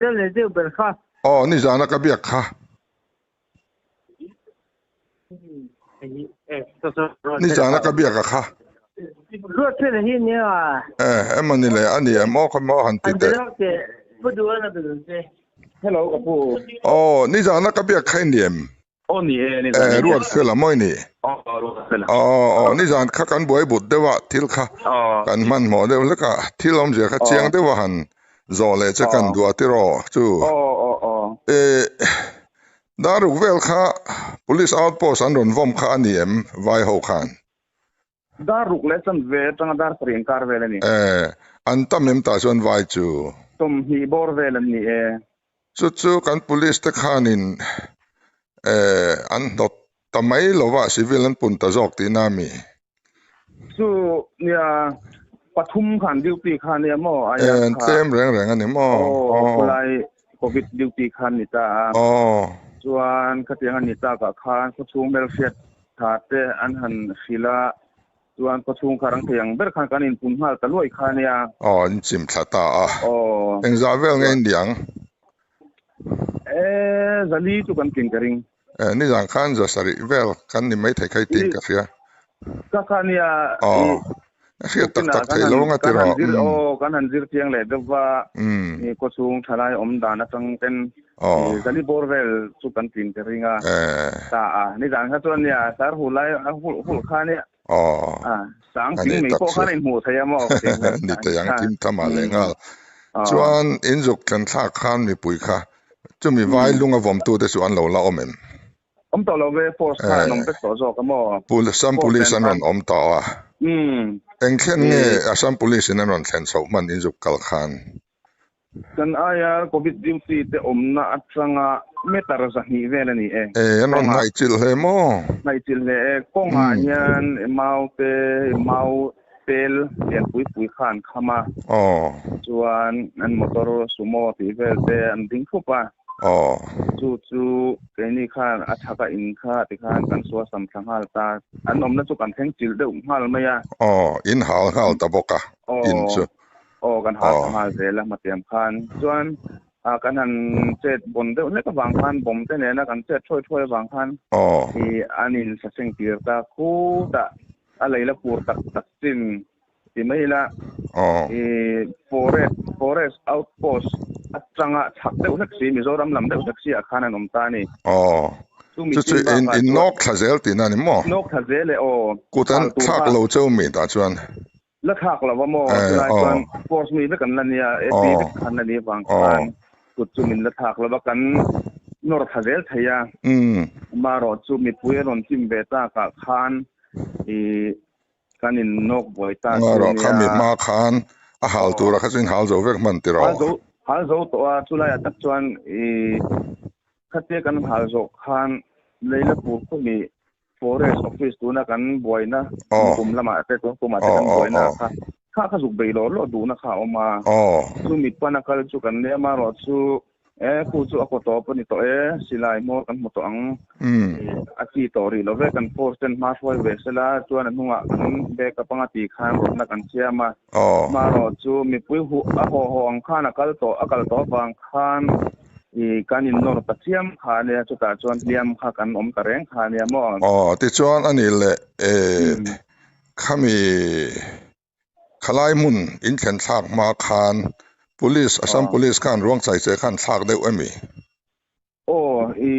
Tel leh deuh ber kha. Aw nizana ka biak kha. Nizana ka biak a kha. Ruatfela hi nia. Eh emawni le a ni em aw kha maw han ti teh. Hello ka pu. Aw nizana ka biak kha i ni em? Aw ni e nizan. Eh Ruatfela maw i ni? Aw Ruatfela. Aw aw nizan kha kan buai but deuh a thil kha kan hmanhmawh deuh hlek a thil awmzia kha chiang deuh a han zawh leh che kan duh a tiraw chu. Aw aw aw. Eh Daruk vel kha Police outpost an rawn vawm kha a ni em vai ho khan? Daruk leh chanve atanga dar pariah inkar vel a ni. Eh, an tam em tah chuan vai chu? 20 bawr vel an ni e. Chu chu kan police te khanin eh an hnawt ta mai lova civil an pun ta zawk tihna a mi? Chu nia pathum khan duty kha nia maw aia kha. Eh, tlem reng reng a ni maw? Aw, khawlai covid duty khan ni ta a. Aw. Chuan khatiang a ni takah khan khawchhung hmelhriat tha te an han hrilh a, chuan khawchhung kha rang thei ang ber khan kan inpun nghal ta luai kha nia. Aw, in chim thla ta a. Aw. Engzah vel nge in diang? Eh, zali chu kan tling ka ring. Eh, nizan khan za sarih vel kan ni maithei kha i tin ka hria. Ka kha nia. Aw, a hriat tak tak theih lo anga tiraw. Aw, kan han zir chiang leh deuh va, khawchhung thalai awm dan atang ten zali bawr vel chu kan tlin ka ring a. Ta a, nizan kha chuan nia sar hul lai hul kha nia. Aw, sang ting mai pawh khan a inhmuh thei a maw? Ni thei ang thim tham ah leh nghal. Chuan inzuk thlen thlak khan mipui kha chumi vai lung a vawmtu te chu an lo la awm em? Awm tawh lo ve, force khan an awm vek tawh zawk a maw? Assam Police an rawn awm tawh a. Eng thlen nge Assam Police in an rawn thlen chhoh hman inzuk kal khan? Kan aia Covid duty te awmna atanga meter 200 vel a ni e. E, an rawn hnaihchilh hle maw? Hnaihchilh hle e. Kawngah hian mau te, mau pel lian pui pui kha an kham a. Aw. Chuan an motor sumo tih vel te an ding thup a. Aw. Chu chu keini khan a chhaka in kha tikhan kan suasam thla nghal ta. An awmna chu kan thleng chilh deuh nghal mai a. Aw, in hal nghal ta bawk a, in chu. Aw kan hal ta nghal zel a hmatiam khan chuan kan han chet bawn deuh hlek avang khan bawm te nena kan chet thawi thawi avang khan i an in saseng tir ta khutah a lei la pur tak tak chin ti mai ila i forest forest outpost atanga chhak deuh hlek si Mizoram lam deuh hlek si ah khan an awm ta a ni. Aw chu chu in in nawk thla zel tihna a ni maw? Nawk thla zel e aw. Kut an thlak lo cheu mi tah chuan. La thlak lo a maw? Chulai chuan force mi vek an la nia, AP vek khan la nih avang khan kut chu min la thlak lo va, kan nawr thla zel thei a. Amaherawh chu mipui a rawn chim ve takah khan ih kan in nawk buai ta chu nia. Amaherawh kha mi hma khan a hal tura kha chu in hal zo vek hman tiraw? Hal zo hal zo tawh a, chulaiah tak chuan ih khatia kan hal zawh khan Leilapur khawmi Forest office tuna kan buaina kum lamah te tun kumah te kan buaina kha kha kha zuk bei lawr lawr duhna kha a awm a. Chu mit pana kal chu kan lem a rawh chu e khu chu a kaw tawp a ni tawh e silai hmawr kan hmu tawh ang a chi tawh rih lo ve kan force ten hma hruai ve sela chuan a hnungah kan backup anga ti khan rawtna kan siam a. Hmarawh chu mipui huh a haw haw ang khan a kal tawh a kal tawh avang khan I kan innawr ta chiam kha a nia, chutah chuan hliam kha kan awm ta reng kha a nia maw? Aw, tichuan a nih leh e khami khalai hmun inthlen thlak hma khan Police, Assam Police khan ruang chai che khan thlak deuh emi? Aw, i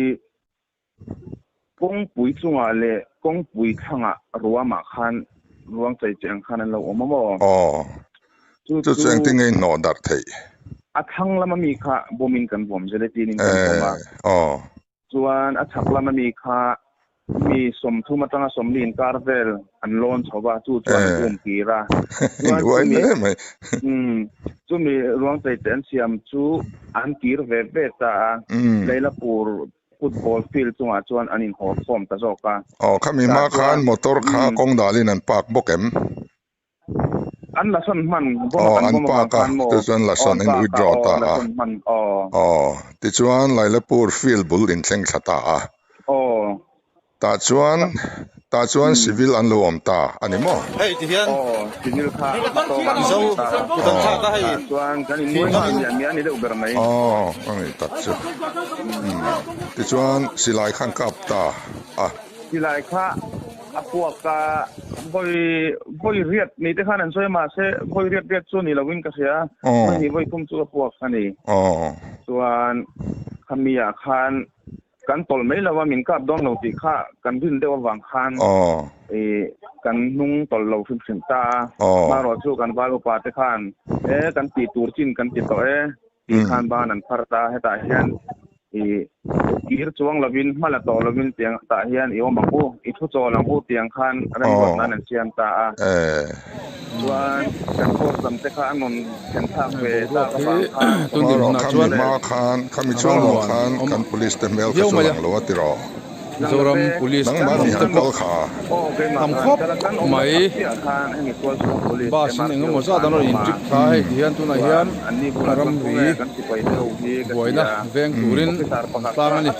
kawngpui chungah leh kawngpui thlangah ruamah khan ruang chai che ang khan an lo awm a maw? Aw, chu chu engtin nge inhnawh darh theih? A thlang lama mi kha bawmin kan bawm gelatin in kan bawm a. Aw. Chuan a chhak lama mi kha mi 30 atanga 40 inkar vel an lawn chho va, chu chuan an um kir a. Chuan chumi, chumi ruang chei che an siam chu an kir ve ve ta a, Leilapur football field chungah chuan an inhawr khawm ta zawk a. Aw, khami hma khan motor kha kawng dalin an park bawk em? An la sawn hman, bawm a kan bawm avang khan maw? Aw, an park a, tichuan la sawn in withdraw ta a. Aw. Aw, tichuan Lailapur field bul inthleng thla ta a. Aw. Tah chuan tah chuan civil an lo awm ta a ni maw? Hei ti hian Aw civil kha a tawng an Mizo awm ta a. kut an thlak a hei Tah chuan kan in thih nuai nghal ngam in. miah miah a ni deuh ber mai. Aw a ni tak chu. Umm tichuan silai khan kap ta a. Silai kha a puak a, vawi vawi riat ni te khan an sawi a mahse vawi riat riat chu ni lovin ka hria a, vawi hnih vawi thum chu a puak a ni. Chuan khami ah khan kan tawlh mai lo a, min kap dawn lo tih kha kan rin deuh avang khan ih kan hnung tawlh lo hrim hrim ta a. Hmarawh chu kan val upa te khan e kan tih tur chin kan ti tawh e tih khan ban an phar ta a, hetah hian I kir chuang lovin, hma la tawh lovin tiang tah hian i awm ang u, i thu chawl ang u tiang khan remruat nan an siam ta a. Chuan kan force lam te kha an rawn thlen thlak ve tak avang khan Hmarawh khami hma khan, khami chuang lo khan kan police te hmel kha chu lang lo a ti rawh. Mizoram Police Nangmah ni han kal kha. Tam khawp mai bus in engemaw zat an rawn in trip thla a hei ti hian tunah hian ramri buaina veng turin an tlang a ni.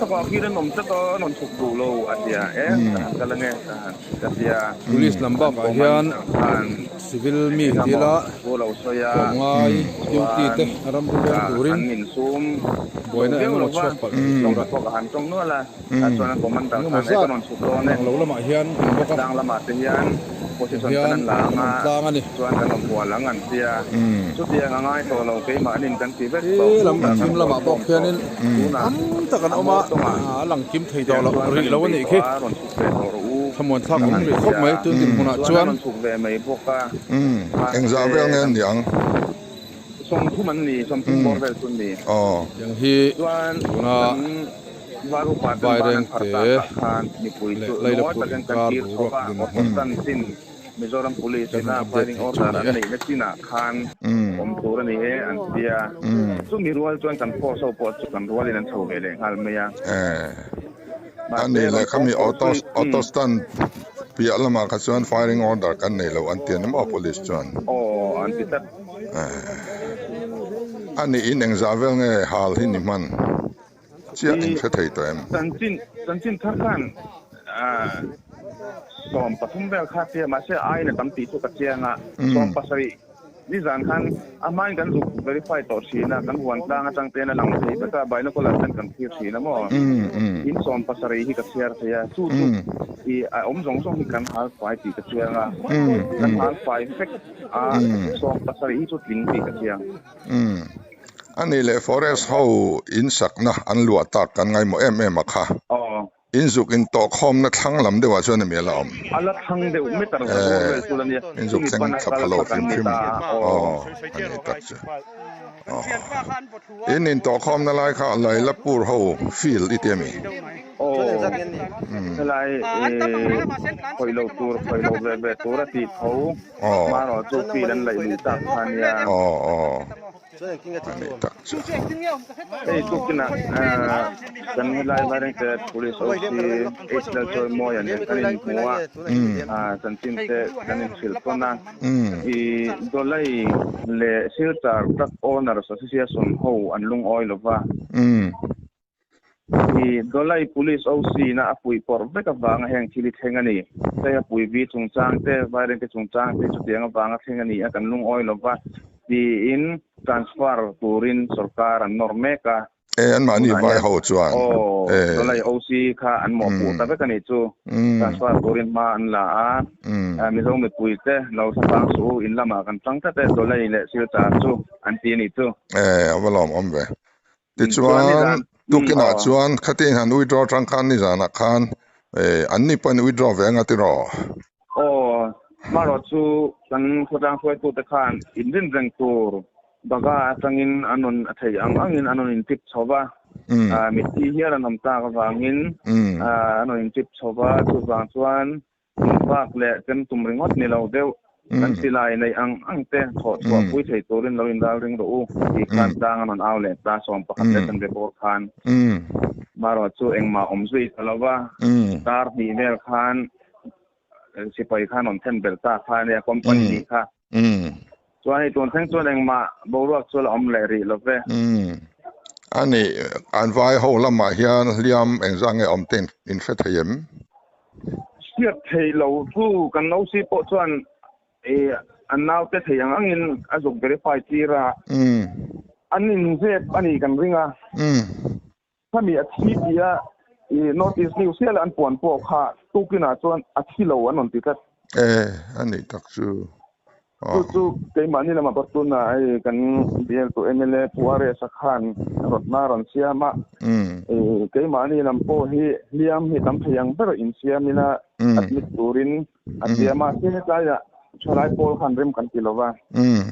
Police lam bakah hian civil mi tila tlawmngai duty te ramri veng turin buaina engemaw chhuak palh thei tura. Engemaw zat lang lo lamah hian an bawk a, tihian an awm tlang a ni. He lam thim lamah pawh khianin tam tak an awm a, a lang kim thei tawh loh rih lo a nih khi. Thlamuan thlak awm rih khawp mai tun dinhmunah chuan. Engzah vel nge an ni ang? Tiang hi tuna Vairengte leh Lailapur inkar boruak dinhmun kan han update theih chu a ni e. A ni leh khami auto auto stand piah lamah kha chuan firing order kan nei lo an ti a ni maw police chuan. A nih in engzah vel nge hal hi ni hman chiah in hre thei tawh em? Chanchin chanchin thar khan 13 vel kha tia mahse aiin a tam tih chu ka chiang a, 17 nizan khan a hmain kan zuk verify tawh thin a, kan huan tlang atang ten a lang thei vek a, binocular ten kan thlir thin a maw? In 17 hi ka chhiar thei a, chu chu i a awm zawng zawng hi kan hal fai tih ka chiang a, kan hal fai vek. A 17 hi chu tling tih ka chiang. Umm. A nih leh forest ho in sakna an luah tak kan ngaimawh em em a kha. Aw. In zuk in tawh khawmna thlang lam deuhah chuan emi a la awm. A la thlang deuh meter za bawr vel chu la nia. In zuk Chumi thleng pana thla kal pha lo kha kan hrim ni hrim. ta a. Aw. Aw. A ni tak chu. Aw. In in tawh khawmna lai kha Lailapur ho field i ti ami? Aw. Helai khawih lo tur khawih lo ve ve tur a tih tho. Hmarawh chu field an laih lui tak kha nia. Aw aw a nih tak chu. Hei tukinah kan helai Vairengte Police OC H Lalchawimawia nen kan inhmu a, chanchin te kan inhrilh tawn a. I Dawlai leh Silchar Truck Owners Association ho an lungawi lova. Hi Dawlai Police OC na a puih pawrh vek avanga heng thil hi thleng a ni. Hei a pui vi chungchang te, Vairengte chungchang te chutiang avanga thleng a ni a, kan lungawi lova tiin transfer turin sorkar an nawr mek a. E, anmahni Tunah vai hian ho chuan. Aw, E. Dawlai OC kha an mawhpuh ta vek a nih chu. Transfer turin hma an la a. Mizo mipui te lo thlafang suh u, in lamah kan tang tlat e, Dawlai leh Silchar chu an ti a nih chu. E, a va lawmawm ve. Tichuan, tukinah chuan khatiang han withdraw atang khan nizanah khan an ni pawhin withdraw ve anga tiraw? Aw, hmarawh chu kan khawtlang hruaitute khan inrin reng tur baga atangin an rawn a theih ang angin an rawn intip chho va, mitthi hial an awm tak avangin an rawn intip chho va, chuvang chuan Bak leh chem tum ringawt ni lo deuh, kan silai neih ang ang te thawh chhuah pui thei turin lo inral ring rawh u tih khan tlang a rawn au leh ta 11 leh chanve bawr khan. Marawh chu engmah awm zui ta lo va, tar hnih vel khan sipai khan rawn then belh ta kha ania company nih kha. Chuan hei tun thleng chuan engmah boruak chu la awm leh rih lo ve. A nih, an vai ho lamah hian hliam engzah nge awm te in hre thei em? Hriat theih loh chu kan OC pawh chuan an naute thei ang angin a zuk verify tir a. An inzep a nih kan ring a. Khami a thi tia North East News hial an puan pawh kha tukinah chuan a thi lo an rawn ti tlat. E, a nih tak chu. Chu chu keimahni lamah pawh tunah hei kan bialtu mla Pu Aresa khan rawtna a rawn siam a. Keimahni lam pawh hi hliam hi tam thei ang ber insiam ila admit turin a siam a. Mahse hetlaiah thalai pawl khan rem kan ti lova.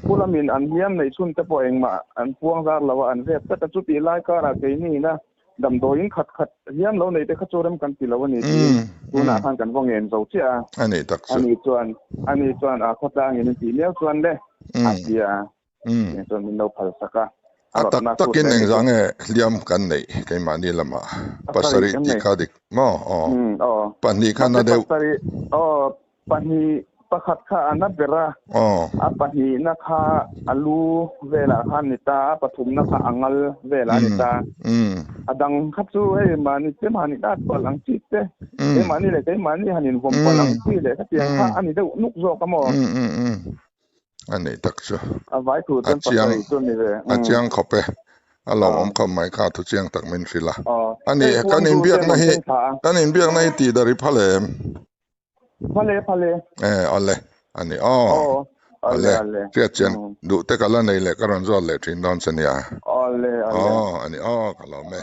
Pu lamin an hliam neih chhun te pawh engmah an puang zar lo a, an zep tlat a. Chutih lai karah keini ina Damdawiin khat khat hian lo nei te kha chu rem kan ti lo a ni tiin tunah khan kan va ngen zo chiah a. A ni tak chu. Ani chuan ani chuan a khawtlangin in tih miau chuan le a ti a. Tiang chuan min lo phal sak a. A tak takin engzah nge hliam kan neih keimahni lamah pasarih tih kha dik maw? Aw. Pahnih kha na deuh. Pasarih aw Pahnih, pakhat kha a na ber a, a pahnihna kha a lu velah khan a ni ta a, pathumna kha a ngal velah a ni ta. A dang kha chu hei mahni te mahni dat palh ang chi te, keimahni leh keimahni han invawm palh ang chi leh khatiang kha a ni deuh nuk zawk a maw? A nih tak chu. A vai thu chuan pasarih chu a ni ve. A chiang khawp e. A lawmawm khawp mai kha thu chiang tak min hrilh a. A ni, kan inbiakna hi, kan inbiakna hi tih dar i phal em? Phale phale. Eh ale ani aw. Aw ale ale. Hriat chian duh te ka la nei leh ka rawn zawt leh thin dawn che nia. Ale ale. Aw ani aw ka lawm e.